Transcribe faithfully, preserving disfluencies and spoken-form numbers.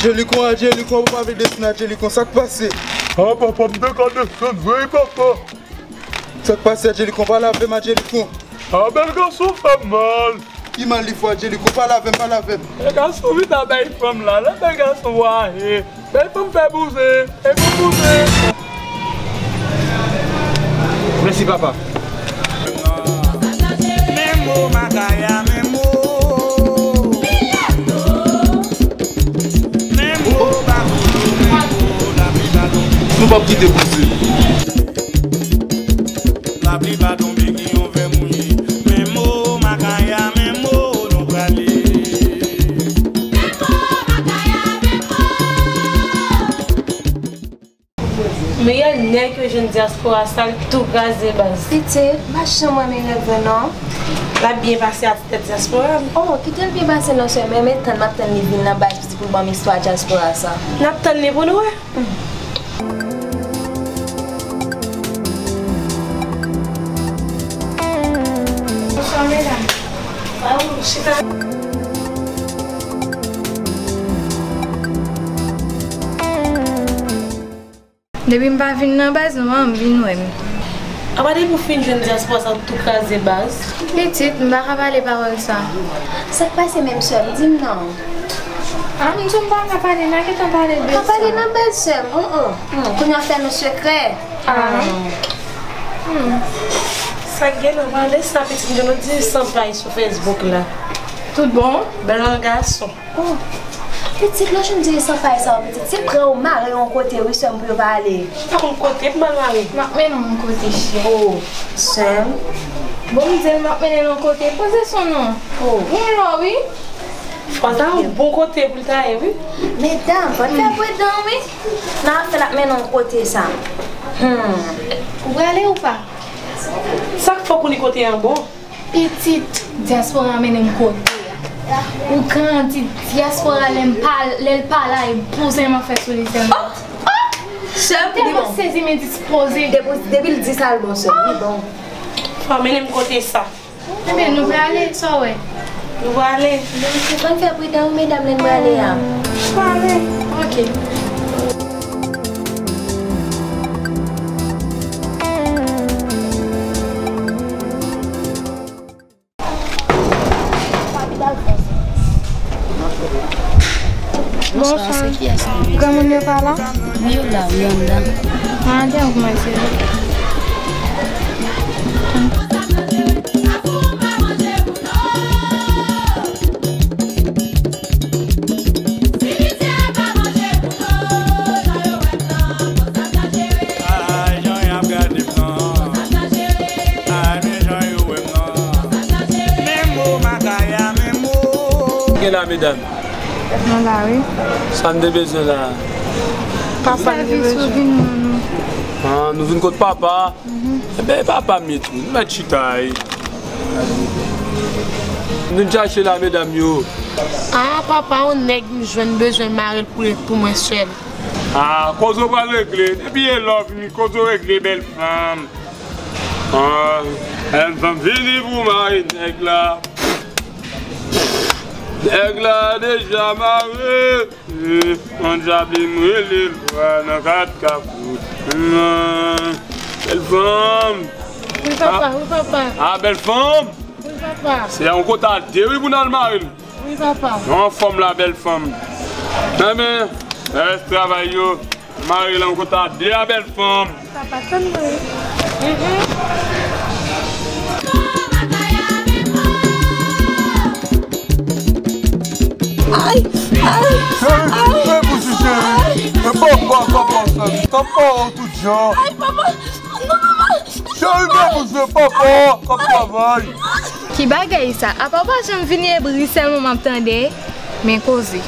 Adjelikon, Adjelikon, papa vle desann Adjelikon, sa k pase? A, papa, m te ka desann vre, papa. Sa k pase, Adjelikon? Pale avè m, Adjelikon. A, bèl gason fè m mal. Ki mal li fè w, Adjelikon? Pale avè m, pale avè m. Bèl gason vin a bay fanm la, lè bèl gason wa, e. Bèl fanm fè bouzen, e fè bouzen. Mèsi, papa. Menm mo, Makaya, menm mo. Menm mo, Bakoulou, menm mo, lapli pa tonbe. Nou p ap kite bouzen. Lapli pa tonbe, ki yon vè mouye. Menm mo, Makaya, menm mo, nou prale. Meyè nèg yo jwenn dyaspora sa, l tou kraze baz. Pitit, m pa janm wè Meyè vre non. L ap byen pase a ti tèt dyaspora. Oh, kite l byen pase non sè, men m ap tann, m ap tann li vin nan baz pou l ban m istwa dyaspora sa. N ap tann li pou nou wè. Bonswa medam. Chita. Depi m pa vin nan baz, manman m vin wè m. Apa depi w fin jwenn dyaspora sa, w tou kraze baz? Pitit, m pa ka pale pawòl sa. Sa k pase menm sè m? Di m non. A, m di w m pa ka pale, n a gentan pale de sa. Pa pale nan bèl sè m, mm, mm. Kounye a w fè nou sekrè. A. Mm. Sa k gen nan pale sa, pitit, m te di san paj sou Facebook la. Tout bon? Bèl gason. Oh, pitit, lè w jwenn diri san pay sa yo, pitit, se pran yo mare yon kote, wi, sè m, pou yo pa ale. Pa konn kote pou m al mare. M ap mennen w yon kote, cheri. Oh, sè m. Bon, m di l m ap mennen l yon kote. Poze sou non. Oh. Bon lò, wi. Fò ta yon bon kote pou l ta ye, wi. Medam, fò n fè pridan, wi. Nan afè l ap mennen w kote sa. Hmm. Ou prale ou pa? Sa k fè w konnen kote an bon? Pitit, dyaspora mennen m kote a. Ou grandi, dyaspora lè m pa, lè l pa la, e bouzen m ap fè sou li sèlman. Oh! Oh! Sè m, li bon. Tèlman sezi, men dispoze. Depi, depi l di sa l bon, sè m, li bon. Fò mennen m kote sa. Enben, nou prale, sa w wè? Nou prale. Donk, se konn fè pridan wi, medam, lè n prale a. Prale. Ok. Bonswa. Bonswa, se kiyès la? Granmoun yo pa la? Wi, yo la, wi, anndan. Anndan, kòman se ye? Ay, jan y ap gade m nan. Ay, men jan yo wè m nan. Men mo, Makaya, men mo. Gen la, medam? Mwen la, wi. Sa n te bezwen la? Papa n te bezwen. Sèvis ou vin ban nou. Ah, nou vin kot papa? Mhm. Enben, papa m ye tou. Nou mèt chita, wi. Nou chache la, medam yo. Ah, papa, yon nèg m jwenn, bezwen mare l pou, pou mwen sèl. Ah, koze w pral regle. Depi e love, koze w regle, bèl fanm. Ah, bèl fanm, vini pou mare nèg la. Nèg la deja mare. Eh, on djab li m rele lwa nan kat kapout. Hmm, bèl fanm. Wi, papa, ah, wi, papa. Ah, bèl fanm. Wi, papa. Se yon kota de, wi, pou n al mare l. Wi, papa. Yon fanm la, bèl fanm. Enben, rès travay yo. Mare l an kota de a, bèl fanm. Papa, tann mwen. Mhm. Ay, ay, cheri, ay, fè bouch ou, cheri. Ay. Fè papa, papa, cheri. Papa, tout jan. Ay, papa. Non, papa. Cheri, fè bouch ou, papa. K ap travay. Ki bagay sa? Apa w pa janm vini e bri sèlman m ap tande? Men koze.